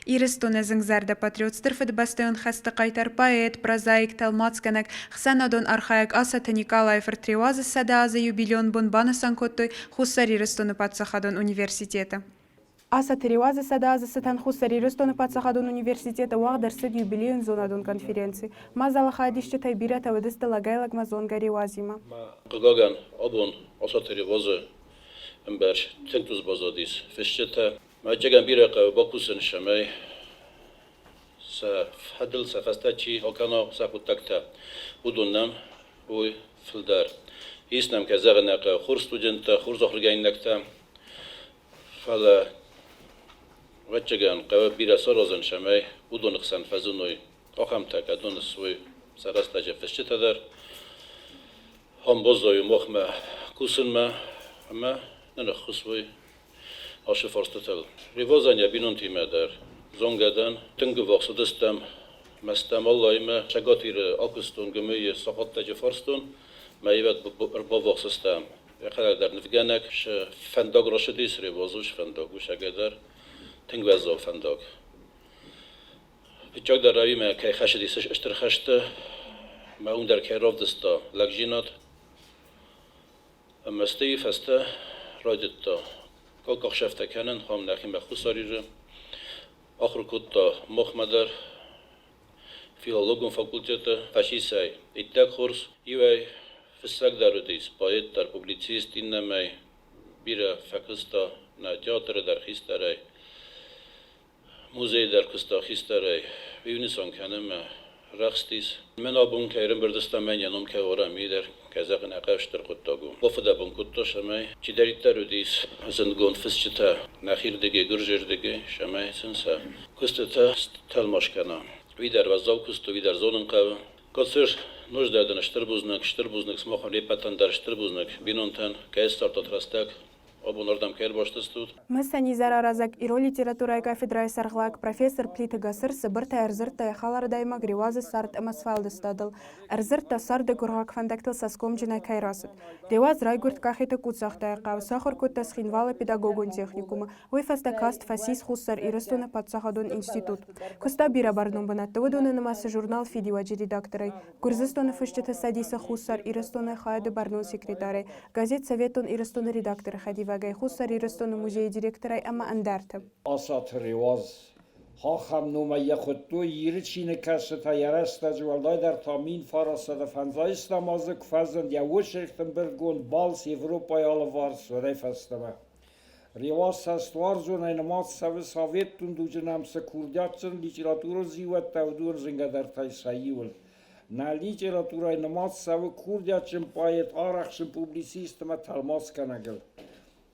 Ирыстоны зынгзӕрдӕ патриот, Стыр Фыдыбӕстӕйон хӕсты хъайтар, поэт, прозаик, тӕлмацгӕнӕг, хсӕнадон архайӕг Асаты Никъалайы фырт Реуазы 100 азы юбилейон бон банысан кодтой Хуссар Ирыстоны паддзахадон университеты. Асаты Реуазы 100 азы цытӕн Хуссар Ирыстоны паддзахадон университеты уагъд ӕрцыд юбилейон зонадон конференци. Мадзалы хайадисджытӕй бирӕтӕ уыдысты лӕгӕй-лӕгмӕ зонгӕ Реуазимӕ. Хъыгагӕн, абон Асаты Реуазы ӕмбӕрц тынг тыхс баззадис фысджытӕ. Мӕджыгӕн бирӕ хъӕуы бакусын, цӕмӕй сӕ фӕдыл сӕ фӕстӕ чи акӕна сӕ хъуыддӕгтӕ, уыдон нӕм уой фылдӕр. Ис нӕм, кӕй зӕгъын ӕй хъӕуы, хорз студенттӕ, хорз ахуыргӕнинӕгтӕ, фӕлӕ, ӕвӕццӕгӕн, хъӕуы бирӕ саразын, цӕмӕй уыдоны хсӕн фӕзыной ахӕмтӕ, кӕдон суой сӕ рӕстӕджы фысджытӕ дӕр. Ам баззайы махмӕ кусынмӕ ӕмӕ нын ӕххуыс уой ацы фарстытыл. Ревазӕн йӕ бинонтимӕ дӕр зонгӕ дӕн. Тынг ӕввахс уыдыстӕм Мӕстӕм Аллаимӕ. Цӕгат Иры акуыстон ГМИ-йы сахаттӕджы фарстон. Мӕ ивӕд ӕрбаввахс стӕм. Йӕхӕдӕг дӕр нывгӕнӕг. Фӕндаг рацыдис, Реваз ус фӕндаг у сӕгӕдӕр. Тынг уӕззау фӕндаг. Фыццагдӕр ӕви кӕй хӕцыдис стыр хӕсты, мӕ уым дӕр кӕй равдыста лӕгдзинад. Ӕмӕ стӕй фӕстӕ райдыдта калкахсӕвтӕ кӕнын, хъуамӕ нӕхимӕ Хуссар Иры. Ахуыр кодта махмӕ дӕр филологон факультеты. Фӕсисӕй иттӕг хорз. Иуӕй фыссӕг дӕр уыдис, поэт дӕр, публицист, иннӕмӕй бирӕ фӕкуыста нӕ театры дӕр хистӕрӕй. Музейы дӕр куыста хистӕрӕй. Иу нысан кӕны мӕ рӕхстис. Мӕн абон кӕй ӕрӕмбырд стӕм, мӕн йӕ ном кӕй уарӕм, уый дӕр, кӕй зӕгъын ӕй хъӕуы, стыр хъуыддаг у. Бафыдӕбон кодта, цӕмӕй чидӕриддӕр уыдис зындгонд фысджытӕ нӕхирдыгӕй, гуырдзырдыгӕй, цӕмӕй сын сӕ куыстытӕ тӕлмац кӕна. Уый дӕр уӕззау куыст у, уый дӕр зонын хъӕуы. Кӕцыр нуждӕ дын стыр бузныг, стыр бузныг сымахӕн не ппӕтӕн дӕр стыр бузныг бинонтӕн, кӕй ссардтат рӕстӕг Абон ардӕм кӕй ӕрбастыстут? Мысӕн изӕраразӕг ирон литературӕйы кафедрӕйы сӕргълӕг профессор Плиты Гацыр цыбыртӕй ӕрдзырдта йӕ хӕлар адӕймаг Реуазы цард ӕмӕ сфӕлдыстадыл. Ӕрдзырдта, царды гуыргъахъ фӕндӕгтыл цӕсгомджынӕй кӕй рацыд. Реуаз райгуырд Кахеты Къудзахтайы хъӕуы, сахуыр кодта Цхинвалы педагогон техникумы, уый фӕстӕ каст фӕцис Хуссар Ирыстоны паддзахадон институт. Куыста бирӕ бӕрнон бынӕтты, уыдоны нымӕцы журнал «Фидиуӕджы» редакторӕй, Гуырдзыстоны фысджыты цӕдисы Хуссар Ирыстоны хайады бӕрнон секретарӕй, газет «Советон Ирыстон-ы редакторы хӕдивӕгӕй, Хуссар Ирыстоны музейы директорӕй ӕмӕ ӕндӕрты. Асаты Реуаз ахӕм номӕй йӕ хуыдтой Иры чиныгкӕсджытӕ йӕ рӕстӕджы, уӕлдайдӕр та 1950 азы куы фӕзынд йӕ очеркты ӕмбырдгонд «Балц Европӕйы алыварс», уӕдӕй фӕстӕмӕ. Реуаз цӕстуарзонӕй нымад цӕуы советон дуджы нӕм цы курдиатджын литературон зиууӕттӕ, уыдон зынгӕдӕртӕй сӕ иуыл. Нӕ литературӕйы нымад цӕуы курдиатджын поэт, арӕхстджын публицист ӕмӕ тӕлмацгӕнӕгыл.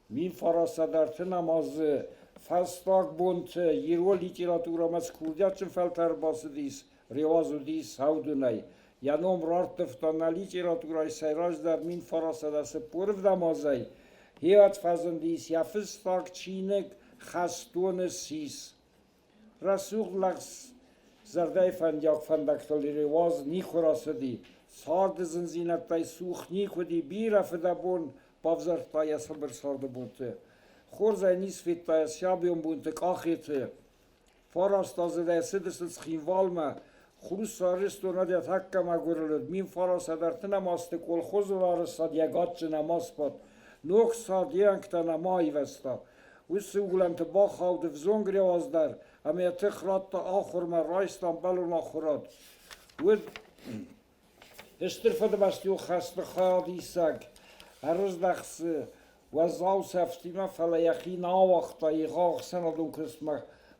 1930 азы фӕстаг бонты ирон литературӕмӕ цы курдиатджын фӕлтӕр бацыдис, Реуаз уыдис Саудунӕй. Йӕ ном рарттывта нӕ литературӕйы сӕйраджыдӕр 1947 азӕй. Хиуат фӕзындис йӕ фыццаг чиныг «Хӕстоны сис». Рӕсугъд лӕгъз зӕрдӕйы фӕндиаг фӕндӕгтыл Реуаз никуы рацыди. Царды зындзинӕдтӕй цух никуы уыди, бирӕ фыдӕбон бавзӕрдта йӕ цыбыр царды бонты. Хорзӕй ницы федта йӕ сабион бонты Къахеты. Фараст азы цыдысты Цхинвалмӕ, Хуссар Ирыстонӕн йӕ тӕккӕ мӕгуырыл уыд 1930 азты колхозы арӕзтад йӕ гаччы нӕма сбадт, ног цард йе уӕнгтӕ нӕма айвӕзта. Уыцы уылӕнты бахауд ӕвзонг Реуаз дӕр ӕмӕ йӕ тых радта ахуырмӕ, райста ӕмбӕлон ахуырад. Уыд Стыр Фыдыбӕстӕйон хӕсты хайадисӕг, ӕрыздӕхт дзы уӕззау цӕфтимӕ, фӕлӕ йӕхи нӕ ауагъта, егъау ӕхсӕнадон куыстмӕ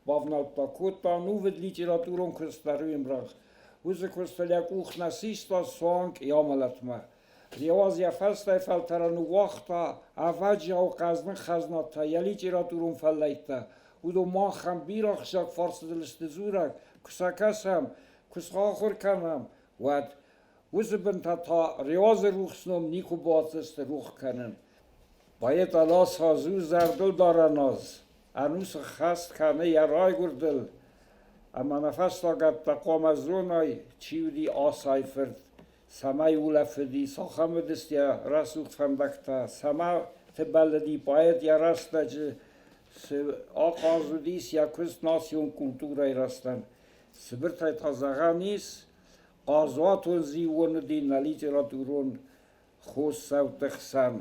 бавнӕлдта, кодта ӕнувыд литературон куыст дӕр уе мрӕнхъ. Уыцы куыстыл йӕ къух нӕ систа суанг йӕ амӕлӕтмӕ. Реуаз йӕ фӕстӕйы фӕлтӕрӕн ныууагъта ӕвӕджиау хъӕздыг хӕзнатӕ, йӕ литературон фӕллӕйттӕ. Уыдон махӕн бирӕ ахсджиаг фарстытыл сты дзурӕг, куы сӕ кӕсӕм, куы сахуыр кӕнӕм, уӕд уыцы бынтӕ та Реуазы рухс ном никуы бацыдысты рух кӕнын. Поэт Аласхаз у зӕрдылдарӕн аз, ӕнусы хӕст кӕны йӕ райгуырдыл, ӕмӕ нӕ фӕстагӕттӕ хъуамӕ зоной, чи уыди Асайы фырт, цӕмӕй улӕфыди, цахӕм уыдысты йӕ рӕсугъд фӕндӕгтӕ, цӕмӕ бӕллыди поэт йӕ рӕстӕджы. Цы ахъаз уыдис йӕ куыст национ культурӕйы рӕзтӕн. Цыбыртӕй та зӕгъӕн ис, хъазуатон зиууон уыди нӕ литературон хосдзӕутты хсӕн.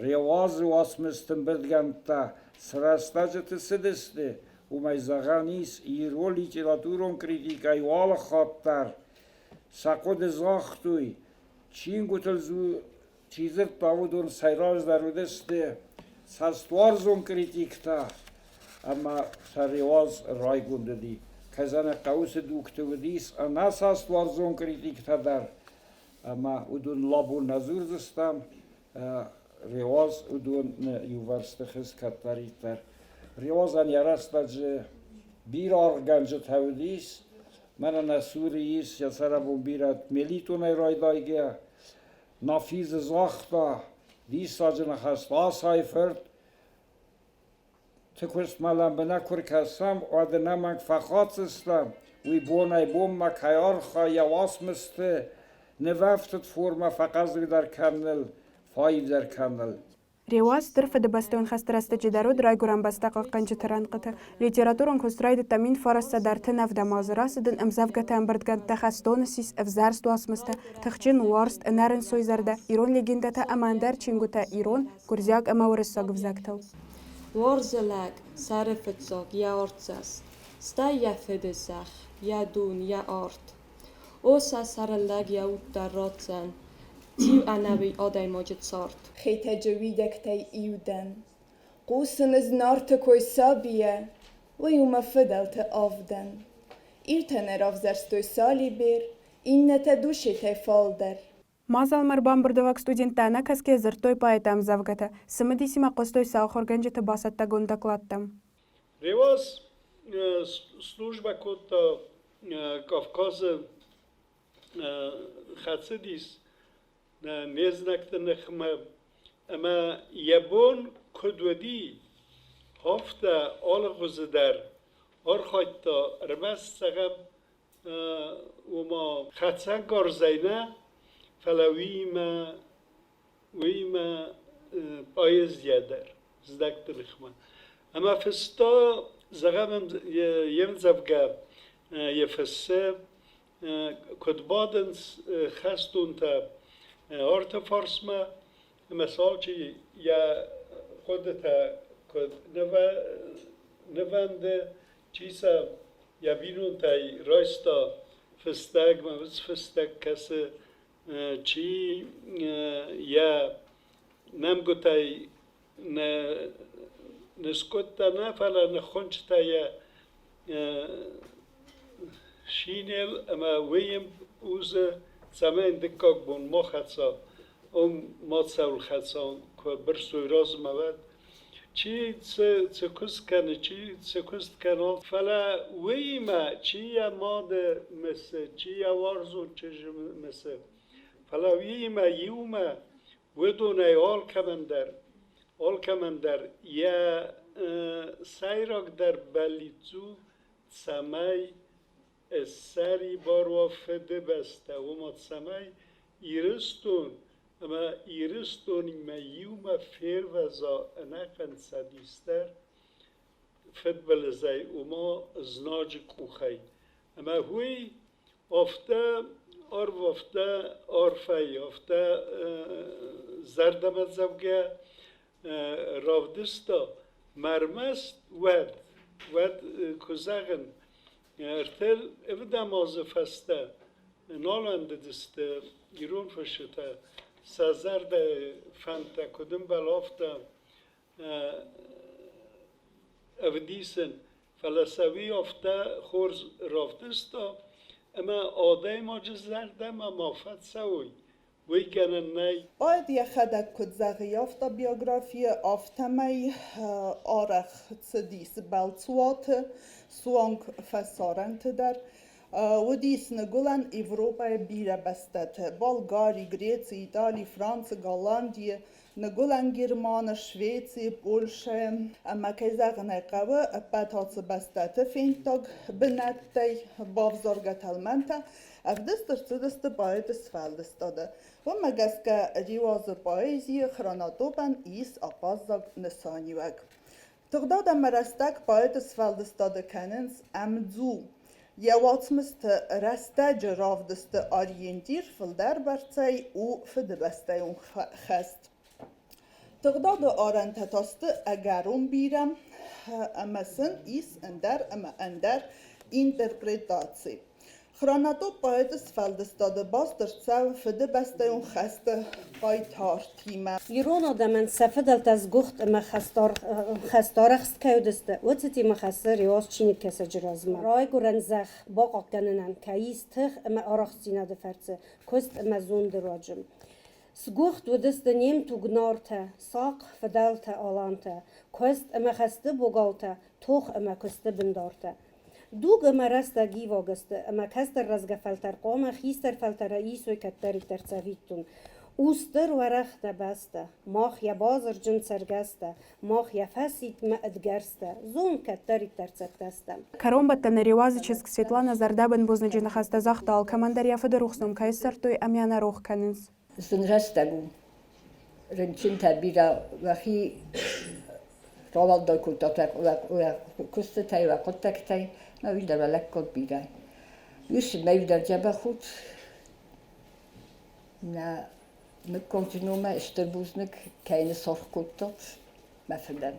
Реуазы уацмысты ӕмбырдгӕндтӕ цы рӕстӕджыты цыдысты, уымӕй зӕгъӕн ис, ирон литературон критикӕйы алы хатт дӕр сӕ хъуыды загътой, чингуытыл чи дзырдта, уыдон сӕйраджыдӕр уыдысты цӕстуарзон критиктӕ ӕмӕ сӕ Реуаз райгонд уыди. Кӕй хъӕуы цы дугты уыдис ӕнӕцӕстуарзон критиктӕ дӕр, ӕмӕ уыдон лабон нӕ дзурдзыстӕм, Реуаз уыдоны иувӕрсты хыз кӕддӕриддӕр. Реуазӕн йӕ рӕстӕджы бирӕ аргъгӕнджытӕ уыдис, мӕнӕ нӕ цуры ис йӕ цӕрӕнбон бирӕ Мелитонӕй райдайгӕ, Нафи дзы загъта, диссаджы ныхӕстӕ Асайы фырт, Тыкуыстмӕ лӕмбынӕг куы ркӕсӕм, уӕд ӕнӕмӕнг фӕхатдзыстӕм, уый бонӕй-бонмӕ кӕй архайы йӕ уацмысты нывӕфтыд формӕ фӕхъӕздыгдӕр кӕныныл, фӕаивдӕр кӕныныл. Реуаз Стыр Фыдыбӕстӕйон хӕсты рӕстӕджы дӕр уыд райгуырӕн бӕстӕ хъахъхъӕнджыты рӕнхъыты. Литературон куыст райдыдта 1930 ӕвдӕм азы, рацыд ын ӕмдзӕвгӕтӕ ӕмбырдгӕндтӕ хӕстоны сис, ӕвзӕрст уацмыстӕ, тыхджын уарзт, ӕнӕрынцой зӕрдӕ, ирон легендӕтӕ ӕмӕ ӕндӕр чингуытӕ ирон, гуырдзиаг ӕмӕ уырыссаг ӕвзӕгтыл. Уарзы лӕг сӕры фыццаг йӕ артдзӕст, стӕй йӕ фыды зӕхх, йӕ дон, йӕ арт. О, сӕ сӕрыл лӕг йӕ уд дӕр ратдзӕн, циу ӕнӕуый адӕймаджы цард. Хетӕджы уидӕгтӕй иу дӕн. Хъусын ӕз Нарты кой сабийӕ, уый у мӕ фыдӕлты авдӕн. Иртӕ нӕ равзӕрстой Салибер, иннӕтӕ Душетӕй фалдӕр. Мадзалмӕ ӕрбамбырдуӕвӕг студенттӕ ӕнӕкӕсгӕ дзырдтой поэты ӕмдзӕвгӕтӕ, цымыдисимӕ хъуыстой сӕ ахуыргӕнджыты бацӕттӕгонд докладтӕм. Реуаз службӕ кодта Кавказы, хӕцыдис не знӕгты ныхмӕ ӕмӕ йӕ бон куыд уыди, афтӕ алыгъуызы дӕр архайдта ӕрмӕст зӕгъӕм, ома хӕцӕнгарзӕй нӕ, фӕлӕ уыимӕ поэзийӕ дӕр знӕгты ныхмӕ. Ӕмӕ фыста, зӕгъӕм, йе мдзӕвгӕ йӕ фыссы, куыд бадынц хӕстонтӕ арты фарсмӕ, ӕмӕ сӕ алчи йӕ хъуыдытӕ куыд нывӕнды, чи сӕ йӕ бинонтӕй райста фыстӕг, мӕ фыстӕг кӕсы, чи йӕ нӕмгуытӕй нӕ ныскъуыдта нӕ, фӕлӕ ныххуынчъта йӕ шинел ӕмӕ уый йын узы, цӕмӕй дыккаг бон ма хӕца, уым ма цӕуыл хӕца, куы бырсой размӕ, уӕд. Чи цы куыст кӕны, чи цы куыст кӕна, фӕлӕ уыимӕ чи йӕ мады мысы, чи йӕ уарзон чызджы мысы, фӕлӕ уыимӕ иумӕ уыдонӕй алкӕмӕндӕр йӕ сӕйрагдӕр бӕллиц у, цӕмӕй ссӕрибар уа Фыдыбӕстӕ, ома цӕмӕй Ирыстон ӕмӕ Ирыстонимӕ иумӕ фервӕза ӕнӕхъӕн Цӕдис дӕр фыдбылызӕй, ома знаджы къухӕй. Ӕмӕ уый афтӕ арв афтӕ арфӕй, афтӕ зӕрдӕмӕдзӕугӕ равдыста, ма ӕрмӕст уӕд куы зӕгъын, ӕртӕ ӕвдӕм азы фӕстӕ нал ӕндыдысты ирон фысджытӕ сӕ зӕрдӕйы фӕндтӕ куыд ӕмбӕлы, афтӕ ӕвдисын, фӕлӕ сӕ уый афтӕ хорз равдыста, ӕмӕ адӕймаджы зӕрдӕмӕ ма фӕцӕуой, уый гӕнӕн нӕй. Поэт йӕхӕдӕг куыд зӕгъы йӕ автобиографийы, афтӕмӕй арӕх цыдис бӕлцуаты, суанг фӕсарӕнты дӕр. Уыдис Ныгуылӕн Европӕйы бирӕ бӕстӕты: Болгари, Греци, Итали, Франци, Голландийы, Ныгуылӕн Германы, Швецийы, Польшӕйы ӕмӕ, кӕй зӕгъын ӕй хъӕуы, ӕппӕт ацы бӕстӕты фенддаг бынӕттӕй бавзаргӕ тӕлмӕнтӕ ӕвдыст ӕрцыдысты поэты сфӕлдыстады. Уымӕ гӕсгӕ Реуазы поэзийы хронотопӕн ис ахъаззаг нысаниуӕг. Тыгъдад ӕмӕ рӕстӕг поэты сфӕлдыстады кӕнынц ӕмдзу. Йӕ уацмысты рӕстӕджы равдысты ориентир фылдӕрбӕрцӕй у фыдыбӕстӕйон хӕст. Тыгъдады арӕнтӕ та сты ӕгӕрон бирӕ ӕмӕ сын ис ӕндӕр ӕмӕ ӕндӕр интерпретаци. Хронотоп поэты сфӕлдыстады баст ӕрцӕуы Фыдыбӕстӕйон хӕсты хъайтартимӕ. Ирон адӕмӕн сӕ фыдӕлтӕ сгуыхт ӕмӕ хӕстарӕхст кӕй уыдысты, уыцы темӕ хӕссы Реуаз чиныгкӕсӕджы размӕ. Райгуырӕн зӕхх бахъахъхъӕнынӕн кӕй ис тых ӕмӕ арӕхстдзинады фӕрцы, куыст ӕмӕ зонды руаджы. Сгуыхт уыдысты не мтуг Нартӕ, сахъ фыдӕлтӕ алантӕ, куыст ӕмӕ хӕсты богалтӕ, тох ӕмӕ куысты бындартӕ. Дуг ӕмӕ рӕстӕг иваг сты, ӕмӕ кӕстӕр рӕзгӕ фӕлтӕр хъуамӕ хистӕр фӕлтӕры исой кӕддӕриддӕр цӕвиттон. У стыр уӕрӕх дӕ бӕстӕ, мах йӕ базырджын цӕргӕстӕ, мах йӕ фӕсидтмӕ ӕдгӕрзтӕ, зон, кӕддӕриддӕр цӕттӕ стӕм. Кӕронбӕттӕны Реуазы чызг Светлана зӕрдӕбын бузныджы ныхӕстӕ загъта, алкӕмӕн дӕр йӕ фыды рухс ном кӕй ссардтой ӕмӕ йӕ нӕ рох кӕнынц. Зын рӕстӕг у. Рынчынтӕ бирӕ уӕхи рауӕлдай кодтат уӕ куыстытӕй, уӕ хъуыддӕгтӕй, мӕ уый дӕр уӕ лӕггад бирӕ. Ис мӕ иу дӕр дзӕбӕх ут. Нӕ мыггагджы номӕй стыр бузныг, кӕй ныссаргъ кодтат мӕ фыдӕн.